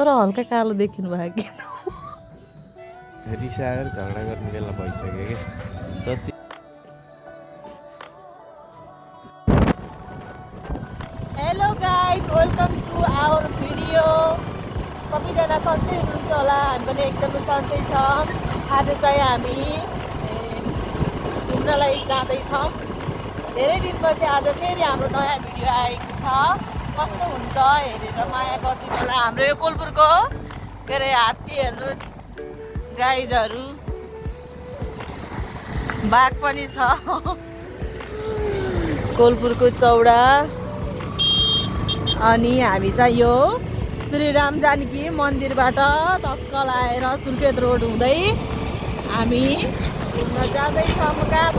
तर हल्का कालो देखिनु भयो कि रिसाएर झगडा गर्ने बेला भइसक्यो क्या जति hello guys welcome to our video सबैजना सन्चै हुनुहुन्छ होला हामी पनि एकदमै सन्चै छौँ आज चाहिँ हामी घुम्नलाई जाँदैछौँ धेरै दिनपछि आज फेरि हाम्रो नयाँ भिडियो आएको छ कस्तो हुन्छ हेरेर माया गरिदिनु होला हाम्रो यो कोलपुरको के अरे हात्ती हेर्नुहोस् गाइजहरू बाघ पनि छ कोलपुरको चौडा अनि हामी चाहिँ यो श्री राम जानकी मन्दिरबाट टक्क लाएर सुर्खेत रोड हुँदै हामी घुम्न जाँदैछौँ कहाँ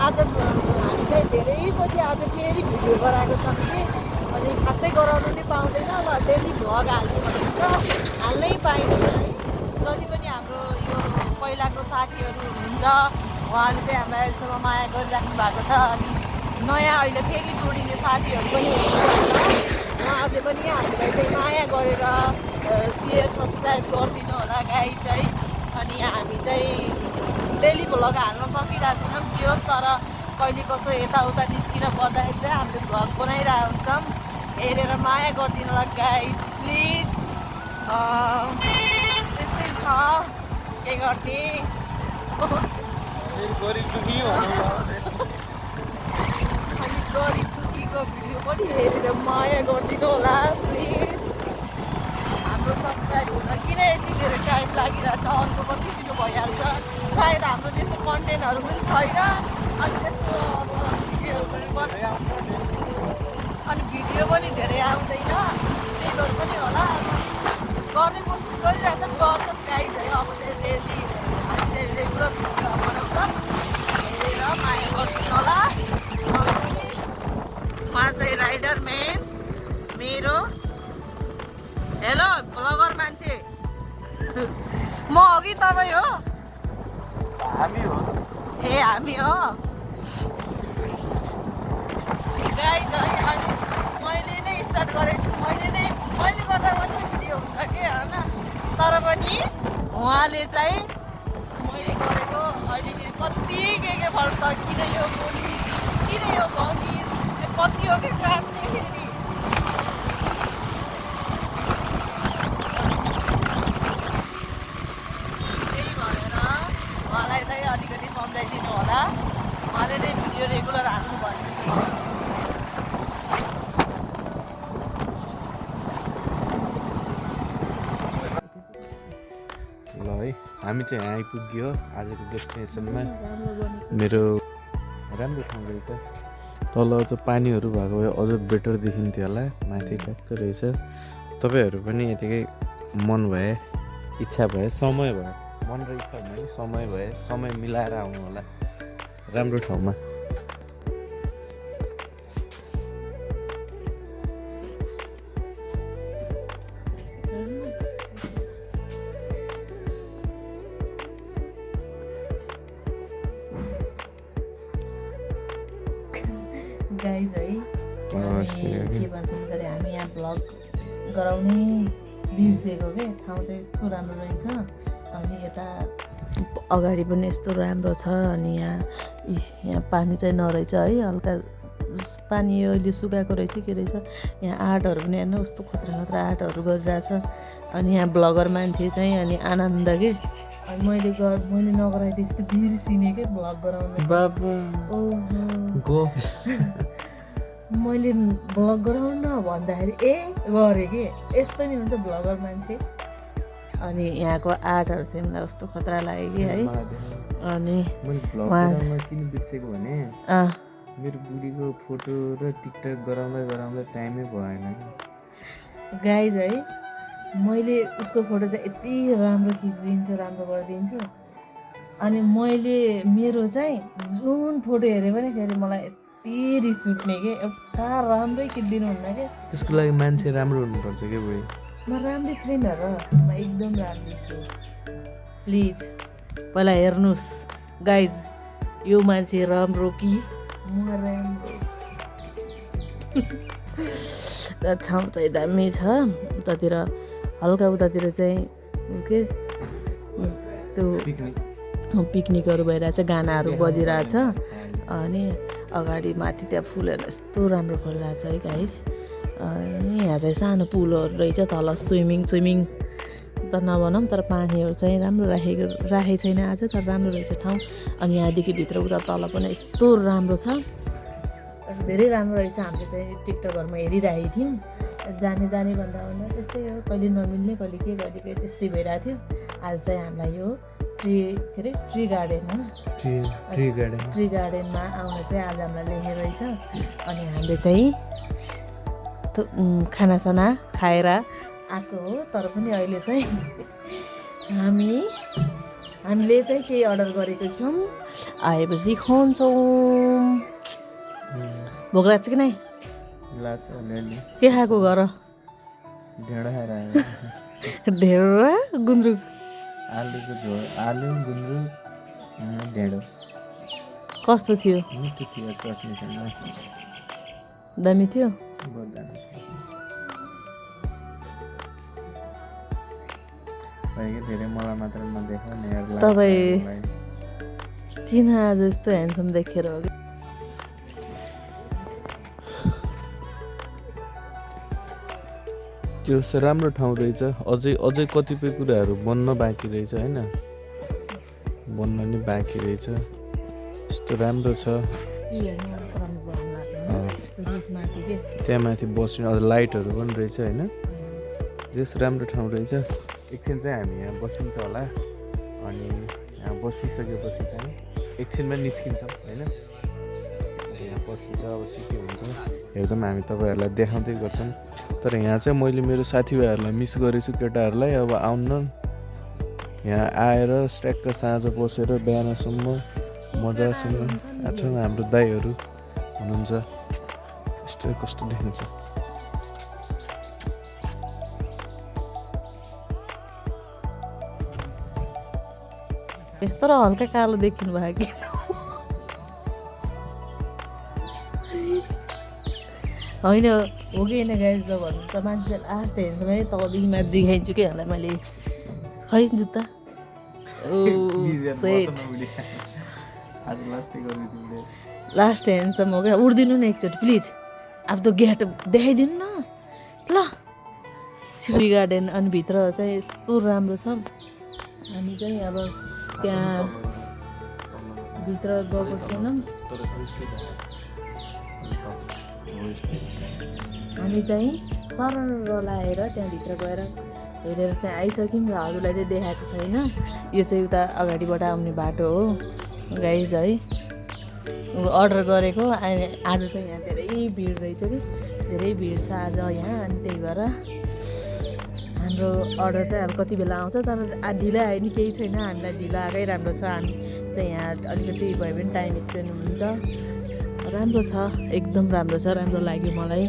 आज हामी चाहिँ धेरै पछि आज फेरि भिडियो गराएको छौँ कि अनि खासै गराउनु नि पाउँदैन ल डेली भ्लग हाल्ने भनेको छ हाल्नै पाइँदैन है जति पनि हाम्रो यो पहिलाको साथीहरू हुनुहुन्छ उहाँले चाहिँ हामीलाई अहिलेसम्म माया गरिराख्नु भएको छ अनि नयाँ अहिले फेरि जोडिने साथीहरू पनि हुनुहुन्छ उहाँहरूले पनि हामीलाई चाहिँ माया गरेर सेयर सब्सक्राइब गरिदिनु होला गाई चाहिँ अनि हामी चाहिँ डेली भ्लग हाल्न सकिरहेको छैनौँ जे होस् तर कहिले कसो यताउता निस्किन पर्दाखेरि चाहिँ हामीले भ्लग बनाइरहेको हुन्छौँ हेरेर माया गरिदिनु होला गाइस प्लिज त्यस्तै छ के गर्ने अनि गरिब दुखीको भिडियो पनि हेरेर माया गरिदिनु होला प्लिज हाम्रो सब्सक्राइब हुन किन यति धेरै टाइम लागिरहेछ अर्को पनि छिटो भइहाल्छ सायद हाम्रो त्यस्तो कन्टेन्टहरू पनि छैन अनि त्यस्तो अब भिडियोहरू पनि अनि भिडियो पनि धेरै आउँदैन त्यही भएर पनि होला गर्ने कोसिस गरिरहेछौँ गर्छौँ गाइज है अब चाहिँ डेली हामी चाहिँ रेगुलर भिडियो बनाउँछौँ हेरेर माया गर्छु होला उहाँ चाहिँ राइडर म्यान मेरो हेलो ब्लगर मान्छे म हो कि तपाईँ हो हामी हो ए हामी हो गाइज है अनि मैले नै स्टार्ट गरेको छु मैले गर्दा मात्रै भिडियो हुन्छ कि होइन तर पनि उहाँले चाहिँ मैले गरेको अहिले फेरि कति के फल्छ किन यो पुलिस किन यो भनिस कति हो कि काट्ने फेरि अलिकति सम्झाइदिनु होला उहाँले नै भिडियो रेगुलर हाल्नु भन्नु ल है हामी चाहिँ यहाँ आइपुग्यो आजको डेस्टिनेसनमा मेरो राम्रो ठाउँ रहेछ तल चाहिँ पानीहरू भएको भए अझ बेटर देखिन्थ्यो होला माथि टक्क रहेछ तपाईँहरू पनि यतिकै मन भए इच्छा भए समय भए मन र इच्छा भने समय भए समय मिलाएर आउनु होला राम्रो ठाउँमा गाइज है के भन्छन् गरे हामी यहाँ भ्लग गराउनै बिर्सेको के ठाउँ चाहिँ यस्तो राम्रो रहेछ अनि यता अगाडि पनि यस्तो राम्रो छ अनि यहाँ पानी चाहिँ नरहेछ है हल्का पानी अहिले सुकाएको रहेछ के रहेछ यहाँ आर्टहरू पनि हेर्नु कस्तो खतरा खतरा आर्टहरू गरिरहेछ अनि यहाँ ब्लगर मान्छे चाहिँ अनि आनन्द के अनि मैले नगराए त्यस्तो बिर्सिने के भ्लग गराउनु मैले भ्लग गराउन भन्दाखेरि गरेँ कि यस्तो नि हुन्छ भ्लगर मान्छे अनि यहाँको आर्टहरू चाहिँ मलाई कस्तो खतरा लाग्यो कि है अनि किन बिर्सेको भने मेरो बुढीको फोटो र टिकटक गराउँदा टाइमै भएन गाइज है मैले उसको फोटो चाहिँ यति राम्रो खिचिदिन्छु राम्रो गरिदिन्छु अनि मैले मेरो चाहिँ जुन फोटो हेरेँ पनि फेरि मलाई कति रिस उठ्ने के एउटा राम्रै किनिदिनु हुन्न के त्यसको लागि मान्छे राम्रो हुनुपर्छ के बुढी म राम्रै छैन र म एकदम राम्रै छु प्लिज पहिला हेर्नुहोस् गाइज यो मान्छे राम्रो कि म राम्रो ठाउँ चाहिँ दामी छ उतातिर हल्का उतातिर चाहिँ के त्यो पिकनिकहरू भइरहेछ गानाहरू बजिरहेछ अनि अगाडि माथि त्यहाँ फुलहरू यस्तो राम्रो फुलिरहेछ है गाइस अनि यहाँ चाहिँ सानो पुलहरू रहेछ तल स्विमिङ त नभनौँ तर पानीहरू चाहिँ राम्रो राखेको छैन आज तर राम्रो रहेछ ठाउँ अनि यहाँदेखि भित्र उता तल पनि यस्तो राम्रो छ धेरै राम्रो रहेछ हामीले चाहिँ टिकटकहरूमा हेरिरहेको थियौँ जाने भन्दा त्यस्तै हो कहिले नमिल्ने कहिले के त्यस्तै भइरहेको थियो आज चाहिँ हामीलाई यो ट्री गार्डन हो ट्री गार्डनमा आउन चाहिँ आज हामीलाई लेखेको रहेछ अनि हामीले चाहिँ खानासाना खाएर आएको हो तर पनि अहिले चाहिँ हामीले चाहिँ केही अर्डर गरेको छौँ आएपछि खुवाउँछौँ भोक लाग्छ कि नै के खाएको घर ढेँडो गुन्द्रुक आलुको झोल आलु गुन्द्रुक ढेँडो कस्तो थियो मिठो थियो चटनीसँग दामी थियो धेरै मलाई मात्र नदेखाउ नि तपाईँ किन आज यस्तो ह्यान्डसम देखेर हो कि त्यो राम्रो ठाउँ रहेछ अझै कतिपय कुराहरू बन्न बाँकी रहेछ होइन बन्न नि बाँकी रहेछ यस्तो राम्रो छ त्यहाँ माथि बस्ने अझ लाइटहरू पनि रहेछ होइन जस राम्रो ठाउँ रहेछ एकछिन चाहिँ हामी यहाँ बसिन्छ होला अनि यहाँ बसिसकेपछि चाहिँ एकछिनमा निस्किन्छौँ होइन यहाँ बसिन्छ अब के हुन्छ एकदम हामी तपाईँहरूलाई देखाउँदै गर्छौँ तर यहाँ चाहिँ मैले मेरो साथीभाइहरूलाई मिस गरेछु केटाहरूलाई अब आउन यहाँ आएर स्ट्याक्क साँझ बसेर बिहानसम्म मजासँग छन् हाम्रो दाइहरू हुनुहुन्छ यस्तो कस्तो देखिन्छ तर हल्का कालो देखिनु भयो कि होइन हो कि होइन गाइस त भन्नु त मान्छे लास्ट हेर्छ भने तलदेखि माथि देखाइदिन्छु किहरूलाई मैले खै जुत्ता लास्ट हेन्डसम्म हो क्या उड्दिनु न एकचोटि प्लिज अब त गेट देखाइदिनु न ल सिटी गार्डन अनि भित्र चाहिँ यस्तो राम्रो छ हामी चाहिँ अब त्यहाँ भित्र गएको छैनौँ हामी चाहिँ सरर लाएर त्यहाँभित्र गएर हेरेर चाहिँ आइसक्यौँ र हजुरलाई चाहिँ देखाएको छैन यो चाहिँ उता अगाडिबाट आउने बाटो हो गाइस है अर्डर गरेको आज चाहिँ यहाँ धेरै भिड रहेछ कि धेरै भिड छ आज यहाँ अनि त्यही भएर हाम्रो अर्डर चाहिँ अब कति बेला आउँछ तर ढिला आयो नि केही छैन हामीलाई ढिला आएकै राम्रो छ हामी चाहिँ यहाँ अलिकति भए पनि टाइम स्पेन्ड हुन्छ राम्रो छ एकदम राम्रो छ राम्रो लाग्यो मलाई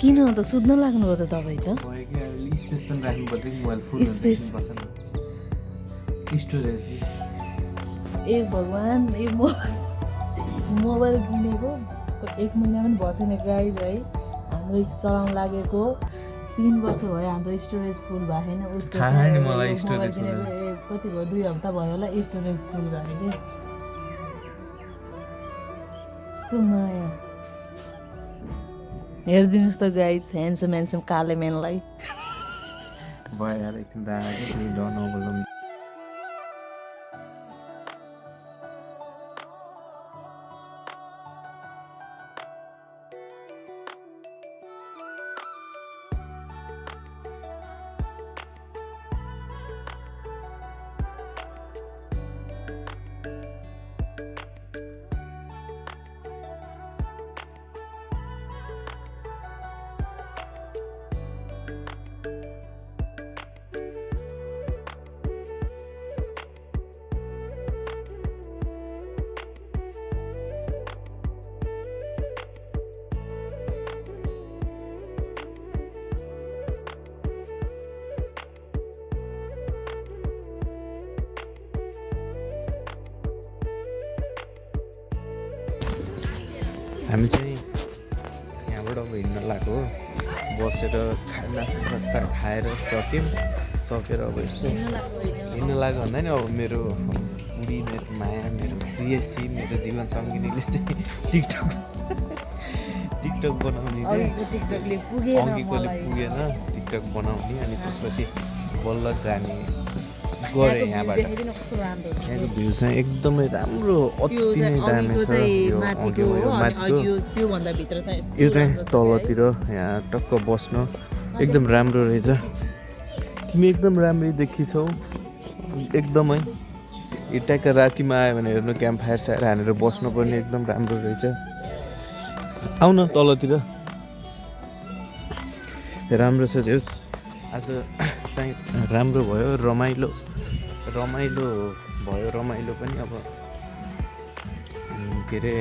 किन त सुत्न लाग्नुभयो त तपाईँ त स्पेस पनि राख्नुपर्छ कि मोबाइल फुल स्पेस स्टोरेज ए भगवान् ए मोबाइल किनेको 1 महिना पनि भएको छैन गाइज है हाम्रो चलाउन लागेको 3 वर्ष भयो हाम्रो स्टोरेज फुल भएको छैन उसको मोबाइल किनेको कति भयो 2 हप्ता भयो होला स्टोरेज फुल भयो कि यस्तो माया हेरिदिनुहोस् त गाइज ह्यान्डसम काले म्यानलाई भयो यार एकछिन दाइ हामी चाहिँ यहाँबाट अब हिँड्न लाग्यो हो। बसेर नास्ता खाएर सकेर अब यसो हिँड्न लाग्यो भन्दा नि अब मेरो बुढी मेरो माया मेरो प्रियसी मेरो जीवन सङ्गिनीले चाहिँ टिकटक बनाउने टिकटकले पुगेन अङ्कीकोले पुगेन टिकटक बनाउने अनि त्यसपछि बल्ल जाने गरे यहाँबाट। यहाँको भ्यू चाहिँ एकदमै राम्रो अति नै दामी छ। यो चाहिँ तलतिर यहाँ टक्क बस्न एकदम राम्रो रहेछ। तिमी एकदम राम्रै देखिछौ एकदमै। यो ट्याक्क रातिमा आयो भने हेर्नु क्याम्प फायर साएर हानेर बस्नु पनि एकदम राम्रो रहेछ। आउन तलतिर राम्रो छ होस्। आज चाहिँ राम्रो भयो रमाइलो पनि अब के अरे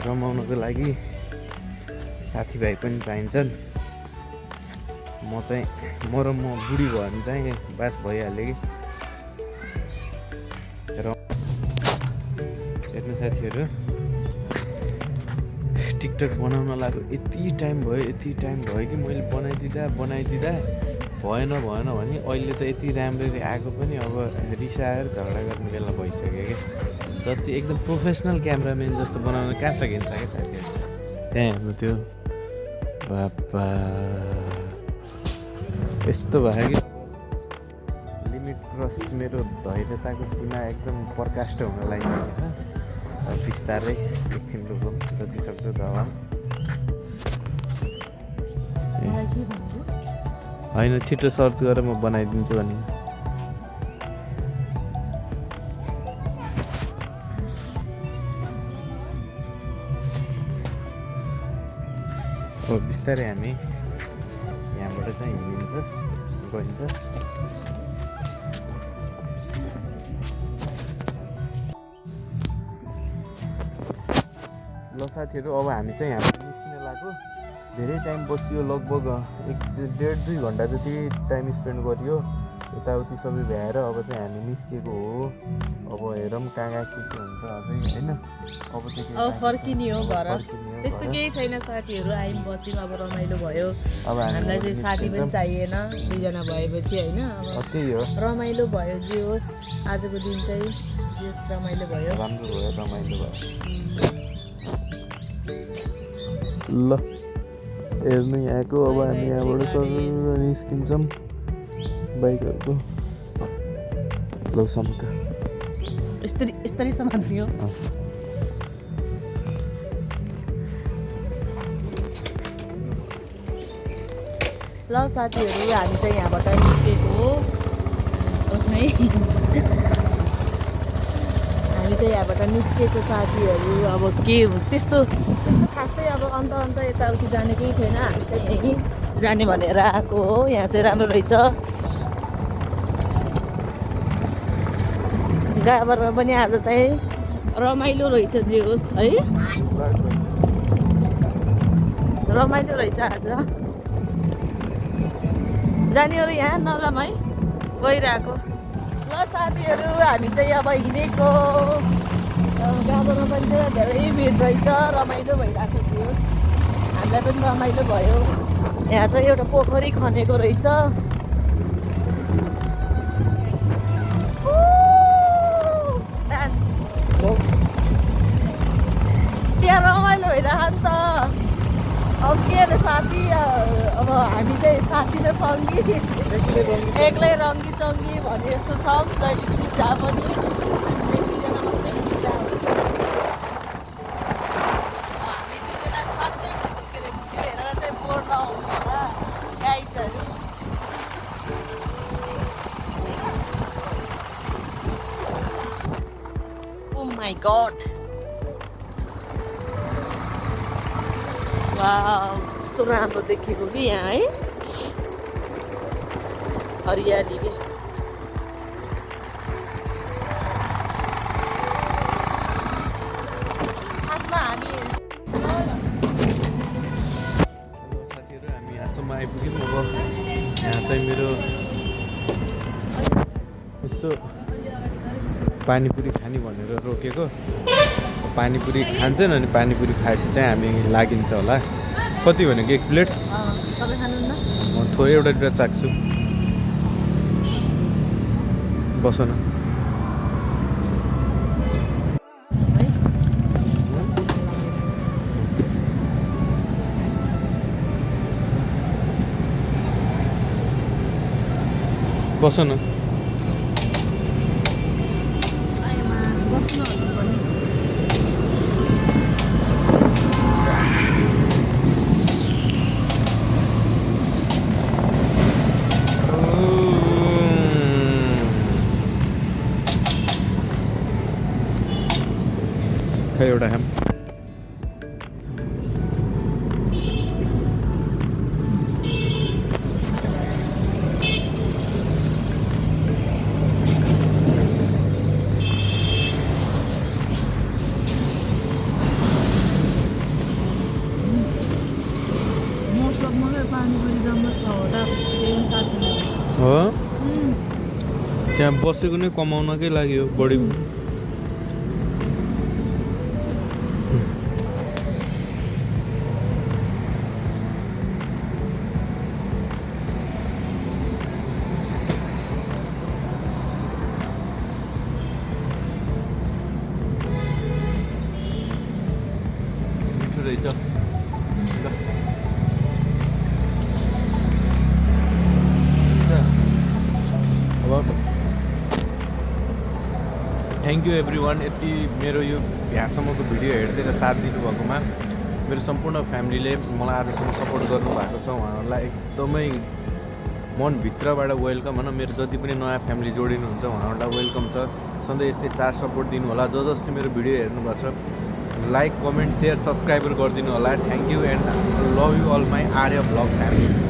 रमाउनको लागि साथीभाइ पनि चाहिन्छन्। म बुढी भयो भने चाहिँ बास भइहाल्यो कि। हेर्नु साथीहरू टिकटक बनाउन लाग्यो यति टाइम भयो कि मैले बनाइदिँदा भएन भने अहिले त यति राम्ररी आएको पनि अब रिसाएर झगडा गर्ने बेला भइसक्यो क्या। जति एकदम प्रोफेसनल क्यामराम्यान जस्तो बनाउन कहाँ सकिन्छ क्या साथीहरू। त्यहाँ हेर्नु त्यो बाबा यस्तो भयो कि लिमिट क्रस मेरो धैर्यताको सीमा एकदम प्रकाष्ट हुन लागिसक्यो। बिस्तारै एकछिन लुको जति सक्दो दबाम होइन छिटो सर्च गरेर म बनाइदिन्छु भने। अब बिस्तारै हामी यहाँबाट चाहिँ गइन्छ। ल साथीहरू अब हामी चाहिँ यहाँबाट निस्किन लाग्यो। धेरै टाइम बसियो लगभग 1.5-2 घन्टा जति टाइम स्पेन्ड गरियो यताउति सबै भ्याएर अब चाहिँ हामी निस्किएको हो। अब हेरौँ कहाँ के हुन्छ अझै होइन। अब फर्किने हो घर। त्यस्तो केही छैन साथीहरू आयौँ बस्यौँ अब रमाइलो भयो। अब हामीलाई चाहिँ साथी पनि चाहिएन दुईजना भएपछि होइन। अब त्यही हो रमाइलो भयो जे होस्। आजको दिन चाहिँ जे होस् रमाइलो भयो रमाइलो भयो। ल हेर्नु यहाँको अब हामी यहाँबाट सर निस्किन्छौँ बाइकहरूको। ल समका यस्तरी समात्ने हो। ल साथीहरू हामी चाहिँ यहाँबाट निस्केको हो। हामी चाहिँ यहाँबाट निस्केको साथीहरू। अब के त्यस्तो खासै अब अन्त यताउति जाने केही छैन। हामी चाहिँ यहीँ जाने भनेर आएको हो। यहाँ चाहिँ राम्रो रहेछ। गाबरमा पनि आज चाहिँ रमाइलो रहेछ जे होस् है। रमाइलो रहेछ आज। जानेहरू यहाँ नजाम है गइरहेको। ल साथीहरू हामी चाहिँ अब हिँडेको। गाबरमा पनि धेरै भिड रहेछ रमाइलो भइरहेको थियो। हामीलाई पनि रमाइलो भयो। यहाँ चाहिँ एउटा पोखरी खनेको रहेछ। डान्स त्यहाँ रमाइलो भइरहेको नि त। अब के अरे साथी अब हामी चाहिँ साथी र सङ्गी एक्लै रङ्गी चङ्गी भने जस्तो छ। जहिले पनि जहाँ पनि हामी दुईजना मात्रै हिँडिरहेको छ। हामी दुईजनाको मात्रै के अरे भिडियो हेरेर चाहिँ बोर नहुनु होला गाइजहरू। ओ माई गड कस्तो राम्रो देखेको कि यहाँ है। हरियाली के खासमा हामी साथीहरू हामी आसम्म आइपुग्यौँ। अब यहाँ चाहिँ मेरो यसो पानीपुरी खाने भनेर रोकेको। पानीपुरी खान्छन् अनि पानीपुरी खाएपछि चाहिँ हामी लागिन्छ होला। कति भनेको 1 प्लेट? तपाईँ खानुहुन्न? म थोरै एउटा चाख्छु। बस न। बस न। खै एउटा खाम। हो त्यहाँ बसेको नै कमाउनकै लागि हो बढी। मिठो रहेछ। Thank you every one. यति मेरो यो यहाँसम्मको भिडियो हेर्दै र साथ दिनुभएकोमा मेरो सम्पूर्ण फ्यामिलीले मलाई आजसम्म सपोर्ट गर्नुभएको छ उहाँहरूलाई एकदमै मनभित्रबाट वेलकम होइन। मेरो जति पनि नयाँ फ्यामिली जोडिनुहुन्छ उहाँहरूलाई वेलकम छ। सधैँ यस्तै साथ सपोर्ट दिनु होला। जसले मेरो भिडियो हेर्नुभएको छ लाइक कमेन्ट सेयर सब्सक्राइबर गरिदिनु होला। Thank you and love you all my Arya vlog family.